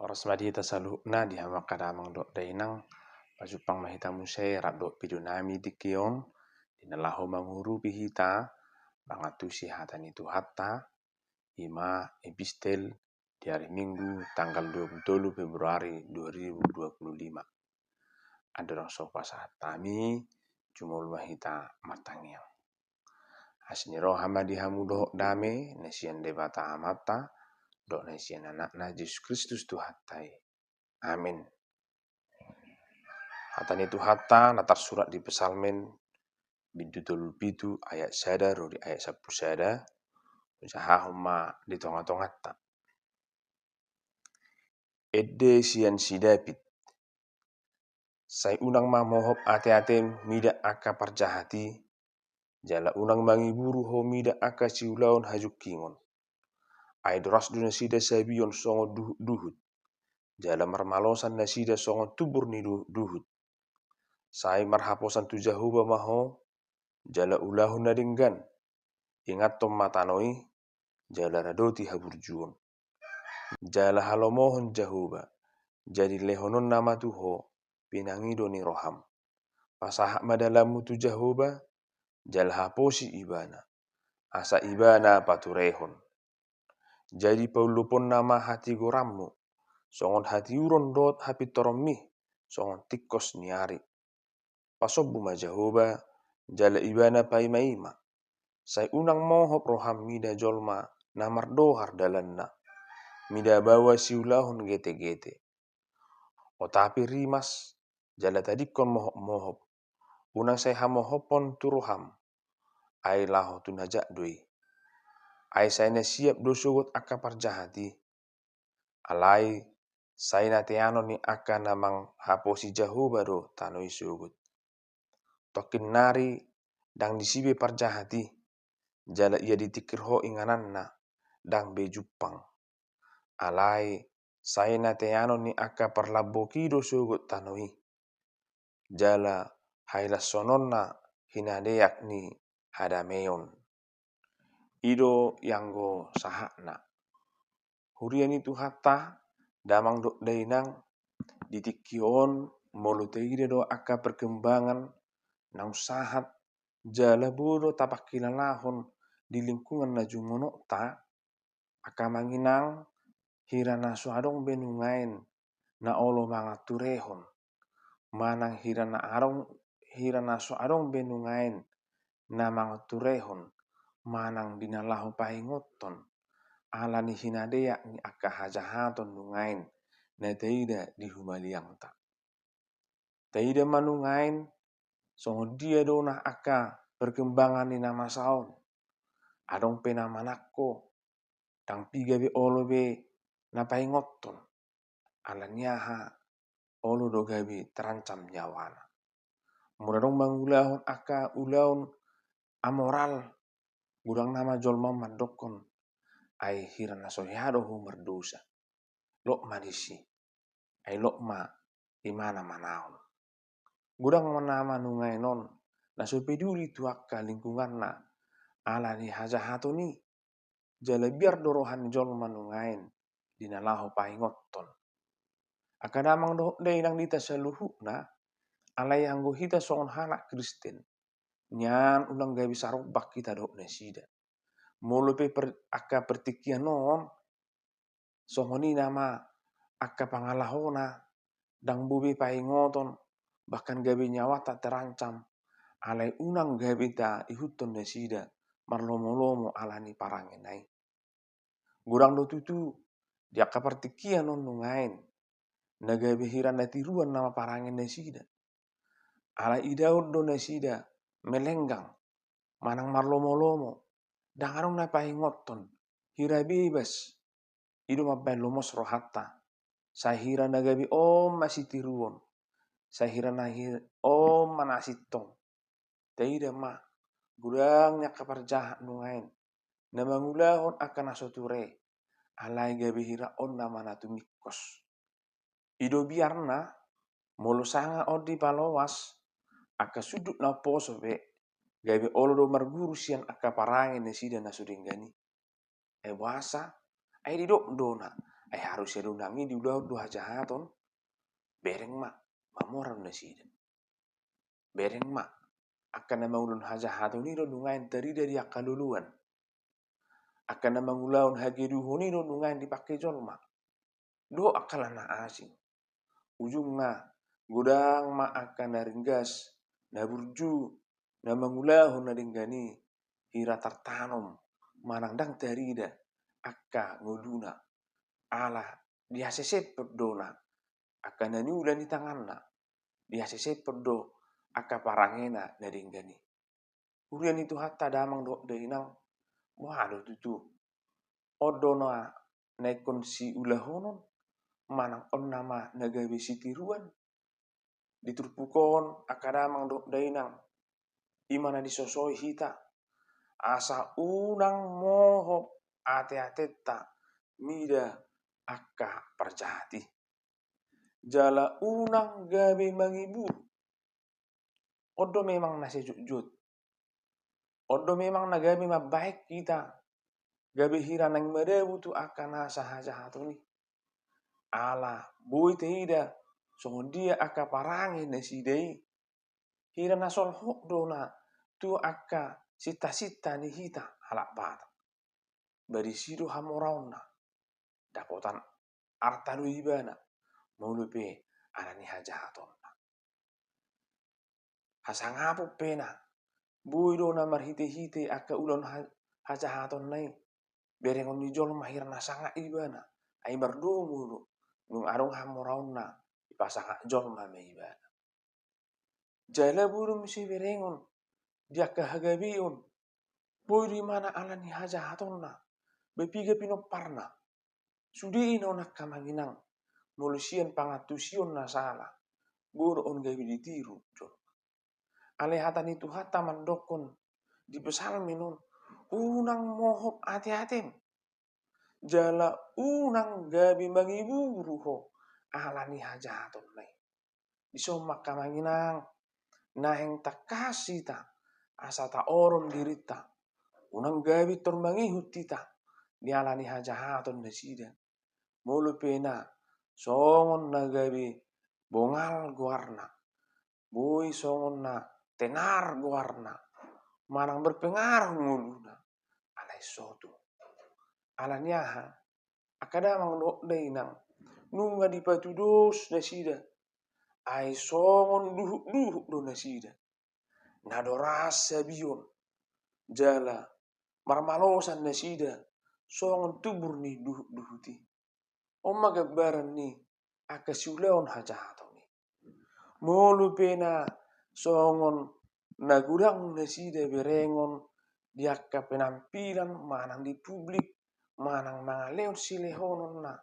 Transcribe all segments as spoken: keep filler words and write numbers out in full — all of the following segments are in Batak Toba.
Horas ma di hita saluhutna, di hamu angka damang dohot dainang. Pajumpang ma hita muse rap dohot video nami di tingki on, di na laho mangurupi hita mangantusi hata ni Tuhanta, i ma epistel di ari Minggu tanggal dua puluh tolu Februari dua ribu dua puluh lima. Andorang so hupasahat hami, jumolo ma hita martangiang. Asi ni roha ma di hamu dohot dame na sian Debata Amanta dohot na sian Anakna Jesus Kristus Tuhanta i. Amin. Hata ni Tuhanta na tarsurat di Psalmen bindu tolu pulu pitu ayat sada ro di ayat sampulu sada. Hujahahon ma di tonga-tonganta. Ende sian si David. Sai unang ma mohop ate-atem mida angka parjahat i, jala unang mangiburu ho mida angka siulaon hajungkingon. Ai doras do nasida sabion songon duhut-duhut, jala marmalosan nasida songon tumbur ni duhut-duhut. Sai marhaposan tu Jahowa ma ho, jala ulahon na denggan. Ingathon ma tano i, jala radoti haburjuon. Jala halomohon Jahowa, jadi lehononna ma tu ho pinangido ni roham. Pasahat ma dalanmu tu Jahowa, jala haposi Ibana, asa Ibana paturehon. Jadi pauluponna ma hatigoranmu, songon hatiuron dohot hapintoronmi, songon tingkos ni ari. Pasombu ma Jahowa, jala Ibana paima-ima. Sai unang mohop roham mida jolma na mardohar dalanna, mida baoa siulahon gete-gete. Otapi rimas, jala tadingkon mohop-mohop. Unang sai hamohophon tu roham, ai laho tu na jat do i. Ai sai na siap do sogot angka parjahat i. Alai sai na teanon ni angka na manghaposi Jahowa do tano i sogot. Tongkin nari ndang disi be parjahat i, jala ia ditingkir ho ingananna, ndang be jumpang. Alai sai na teanon ni angka parlambok i do sogot tano i, jala hailashononna hinadeak ni hadameon. I do ianggo sahatna. Huria ni Tuhanta, damang dohot dainang, di tingki on molo taida do angka perkembangan naung sahat, jala boi do tapangkilalahon di lingkungan na jumonokta, angka amang inang, hira na so adong be nuaeng na olo manganturehon, manang hira na adong, hira na so adong be nuaeng na manganturehon, manang di na laho paingothon, ala ni hinadeak ni angka hajahaton nuaeng na taida di humaliangta. Taida ma nuaeng songon dia do na angka perkembangan ni na masa on. Adong pe na manangko, ndang piga be olo be na paingothon. Ala ni aha, olo do gabe terancam nyawana. Molo adong mangulahon angka ulaon amoral, godang nama jolma mandokkon, ai hira na so hea do ho mardosa. Lok ma disi, ai lok ma imana manaon. Godang nama nuaeng on na so peduli tu angka lingkunganna ala ni hajahaton i. Jala biar do roha ni jolma nuaeng di na laho paingothon. Angka damang dohot dainang di hita saluhutna, alai anggo hita songon halak Kristen, nian unang gabe sarombak hita dohot nasida. Molo pe per, angka partingkian on, songon i nama angka pangalahona, ndang boi be paingothon, bahkan gabe nyawanta terancam, alai unang gabe taihuthon nasida marlomo-lomo ala ni parangena i. Godang do tutu di angka partingkian on nuaeng na gabe hira na tiruan nama parange nasida. Alai idaon do nasida melenggang manang marlomo-lomo, ndang adong na paingothon, hira bebas. I do mambahen lomos rohanta. Sai hira na gabe on ma sitiruon. Sai hira na hi-, on ma na sintong. Taida ma, godang ni angka parjahat nuaeng na mangulahon angka na so ture, alai gabe hira on nama na tumingkos. I do biarna, molo sanga on dipaloas, angka sundut na umposo pe gabe olo do marguru sian angka parange nasida na so denggan i. Ai boasa? Ai didok do na, Ai harus ia do nang i diulahon do hajahaton. Bereng ma, mamora do nasida. Bereng ma, angka na mangulahon hajahaton i do nuaeng tarida di angka loloan. Angka na mangulahon hageduhon i do nuaeng dipangke jolma dohot angka na asing. Ujungna, godang ma angka na ringgas, na burju, na mangulahon na denggan i, hira tartanom manang ndang tarida angka ngoluna. Ala diasesepon do na angka na niula ni tanganna, diasesepon do angka parangena na denggan i. Huria ni Tuhanta damang dohot dainang, boha do tutu? On do na ingkon siulahonon, manang on nama na gabe sitiruan? Di turpuk on angka damang dohot dainang, i ma na disosoi hita, asa unang mohop ateatenta mida angka parjahat i. Jala unang gabe mangiburu. On do memang na sai jotjot. On do memang na gabe mambahen hita, gabe hira naeng madabu tu angka nasa hajahaton i. Ala boi taida songon dia angka parange nasida i. Hira na solhot do na tu angka sintasinta ni hita halak Batak. Ba disi do hamoraonna, dapotan arta do ibana, molo pe ala ni hajahatonna. Hasangapon pe na, boi do na marhitehite angka ulaon ha-, hajahatonna i, berengon ni jolma hira na sangap ibana, ai mardomu do, dung adong hamoraonna, dipasangap jolma ma ibana. Jala boi do muse berengon di angka hagabeon, boi do ibana ala ni hajahatonna, ba piga pinomparna. Sude i na on angka amang inang, molo sian pangantusion na sala, boi do on gabe ditiru jolma. Alai hata ni Tuhanta mandokkon di Psalmen on, unang mohop ateatem. Jala unang gabe mangiburu ho ala ni hajahatonna i. Dison ma angka amang inang, naeng tangkas hita asa taorom dirinta, unang gabe tor mangihut hita diala ni hajahaton nasida. Molo pe na songon na gabe bongal goarna, boi songon na tenar goarna, manang berpengaruh ngoluna, alai so tung. Ala ni aha? Angka damang dohot dainang, nunga dipatudos nasida, ai songon duhutduhut do nasida, na doras sabion, jala marmalosan nasida songon tumbur ni duhutduhut i. On ma gambaran ni angka siulaon hajahaton i. Molo pe na songon na godang nasida berengon di angka penampilan manang di publik, manang mangalehon silehononna,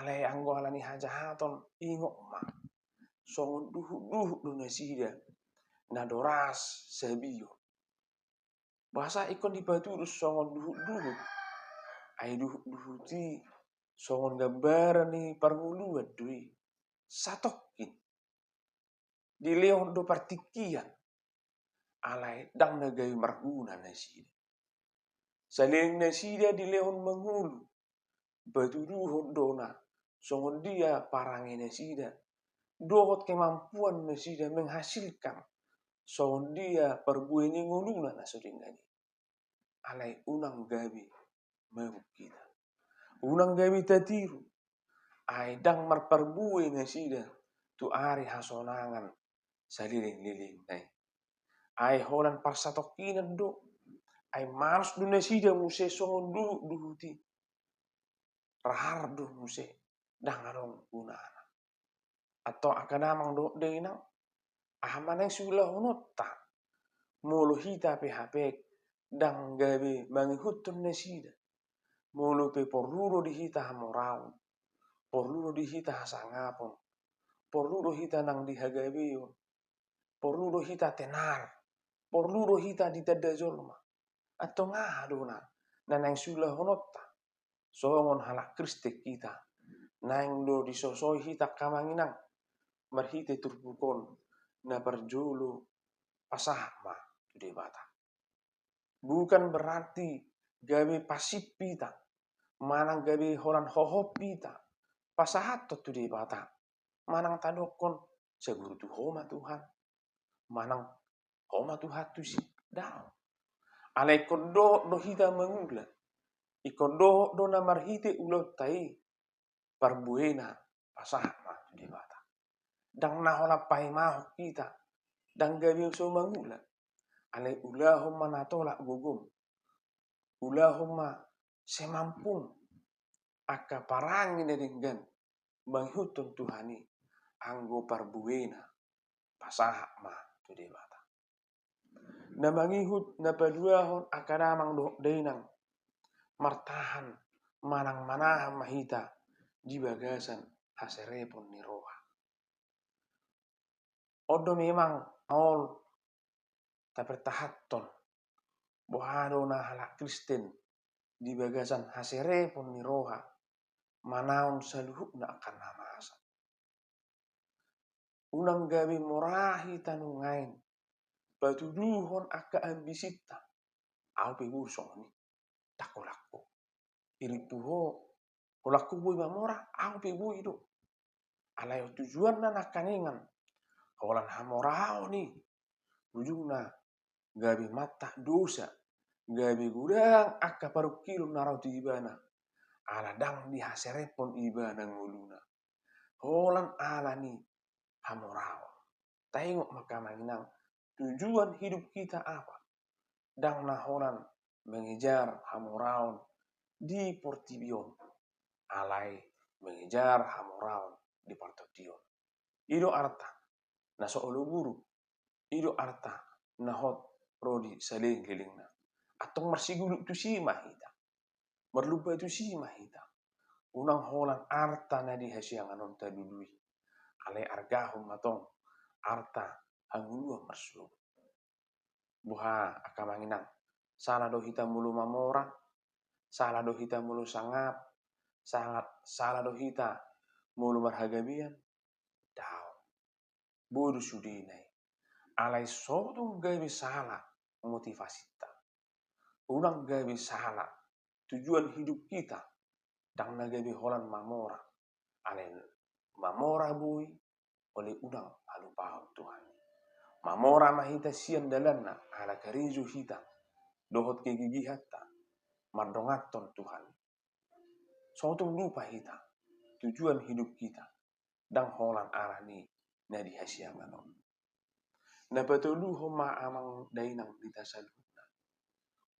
alai anggo ala ni hajahaton, ingot ma, songon duhutduhut do nasida, na doras sabion. Boasa ingkon dipatudos songon duhutduhut? Ai duhutduhut i songon gambaran ni parngoluan do i. Satongkin dilehon do partingkian, alai ndang na gabe marguna nasida. Saleleng nasida dilehon mangolu, patuduhon do na songon dia parange nasida, dohot kemampuan nasida menghasilkan songon dia parbue ni ngoluna na so denggan i. Alai unang gabe mabuk hita, unang gabe tatiru, ai ndang marparbue nasida tu ari hasonangan salelenglelengna i. Ai holan parsatongkinan do, ai malos do nasida muse songon duhutduhut i. Rahar do muse, ndang adong gunana. Antong angka damang dohot dainang, aha ma naeng siulahononta? Molo hita pe hape ndang gabe mangihuthon nasida, molo pe porlu do di hita hamoraon, porlu do di hita hasangapon, porlu do hita nang di hagabeon, porlu do hita tenar, porlu do hita ditanda jolma. Antong aha do na, na naeng siulahononta songon halak Kristen hita? Naeng do disosoi hita angka amang inang marhite turpuk on na parjolo, pasahat ma tu Debata. Bukan berarti gabe pasif hita, manang gabe holan hohop hita pasahathon tu Debata, manang tadokkon, sagurutu Ho ma Tuhan, manang Ho ma Tuhan tusi, daong. Alai ingkon dohot do hita mangula, ingkon dohot do na marhite ulaonta i, parbuena pasahat ma tu Debata. Ndang na holan paimahon hita, ndang gabe so mangula, alai ulahon ma na tolap gogom, ulahon ma semampum angka parange na denggan mangihuthon Tuhan i, anggo parbuena pasahat ma tu Debata. Na mangihut, na paduahon, angka damang dohot dainang, martahan manang manahan ma hita di bagasan haserepon ni roha. On do memang maol tapertahanhon boha do na halak Kristen di bagasan haserepon ni roha, manaon saluhutna angka na masa. Unang gabe mora hita nuaeng patuduhon angka ambisinta, au pe boi songon i, ndang holan ho. Iring tu ho, holan ho boi mamora, au pe boi do. Alai tujuanna nangkaningan, holan hamoraon i, ujungna gabe mantap dosa, gabe godang angka parungkilon na ro tu ibana, ala ndang dihaserepon ibana ngoluna. Holan ala ni hamoraon. Taingot ma angka amang inang, tujuan hidup kita apa? Ndang na holan mengejar hamoraon di portibi on, alai mengejar hamoraon di partondion. I do arta na so olo buruk, i do arta na hot ro di salelenglelengna. Antong marsiguluk tusi ma hita, marlumba tusi ma hita. Unang holan arta na di hasiangan on talului, alai argahon ma tong arta hangoluan marsogot. Boha angka amang inang, sala do hita molo mamora, sala do hita molo sangap, sala, sala do hita molo marhagabean? Daong. Boi do sudena i. Alai so tung gabe sala motivasinta, unang gabe sala tujuan hidup kita, ndang na gabe holan mamora. Alai mamora boi, alai unang halupahon Tuhan. Mamora ma hita sian dalanna, ala karejo hita dohot kegigihanta mardonganhon Tuhan. So tung lupa hita tujuan hidup kita, ndang holan ala ni na di hasiangan on. Na patoluhon ma amang dainang di hita saluhutna,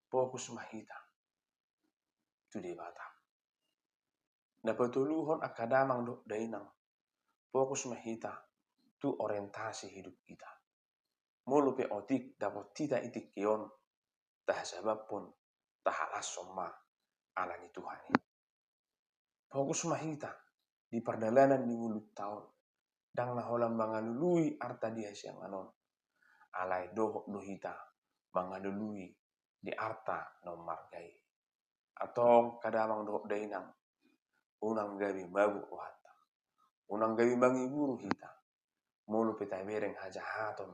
fokus ma hita tu Debata. Na patoluhon angka damang dohot dainang, fokus ma hita tu orientasi hidup kita. Molo pe otik dapot hita di tingki on, tahasabamhon, tahalashon ma ala ni Tuhan i. Fokus ma hita di pardalanan ni ngolunta on, ndang na holan mangalului arta di hasiangan on, alai dohot do hita mangalului di arta na ummarga i. Antong angka damang dohot dainang, unang gabe mabuk rohanta, unang gabe mangiburu hita molo pe tabereng hajahaton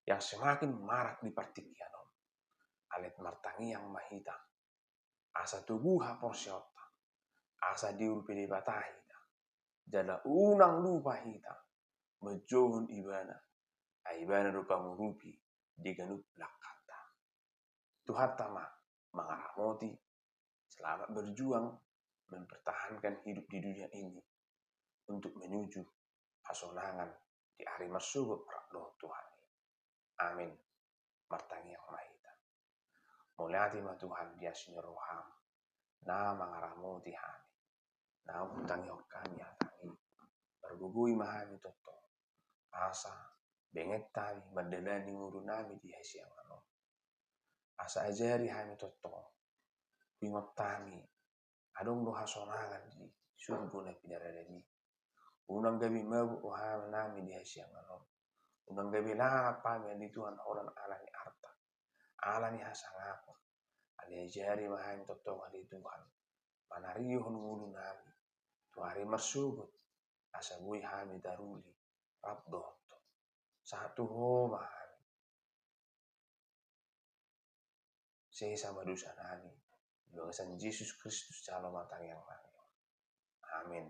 yang semakin marak di partingkian on. Alai martangiang ma hita, asa togu haporseaonta, asa diurupi Debata hita, jala unang lupa hita manjouhon Ibana, ai Ibana do pangurupi di ganup langkanta. Tuhanta ma mangaramoti. Selamat berjuang mempertahankan hidup di dunia ini untuk menuju hasonangan di ari marsogot rap dohot Tuhan i. Amin. Martangiang ma hita. Mauliate ma Tuhan di asi ni roham na mangaramoti hami. Naung hutangihon hami hataM i, margogoi ma hami tongtong, asa benget hami mandalani ngolunami di hasiangan on. Asa ajari hami tongtong, huingot hami adong do hasonangan di surgo na pinaradan i. Unang gabe mabuk rohanami di hasiangan on. Unang gabe lalap hami ale Tuhan holan ala ni arta, ala ni hasangapon. Alai ajari ma hami tongtong ale Tuhan manarihon ngolunami tu ari marsogot, asa boi hami taruli rap dohot Ho. Sahat tu Ho ma hami. Sesa ma dosanami, Di bagasan Jesus Kristus jalo ma tangiang nami. Amin.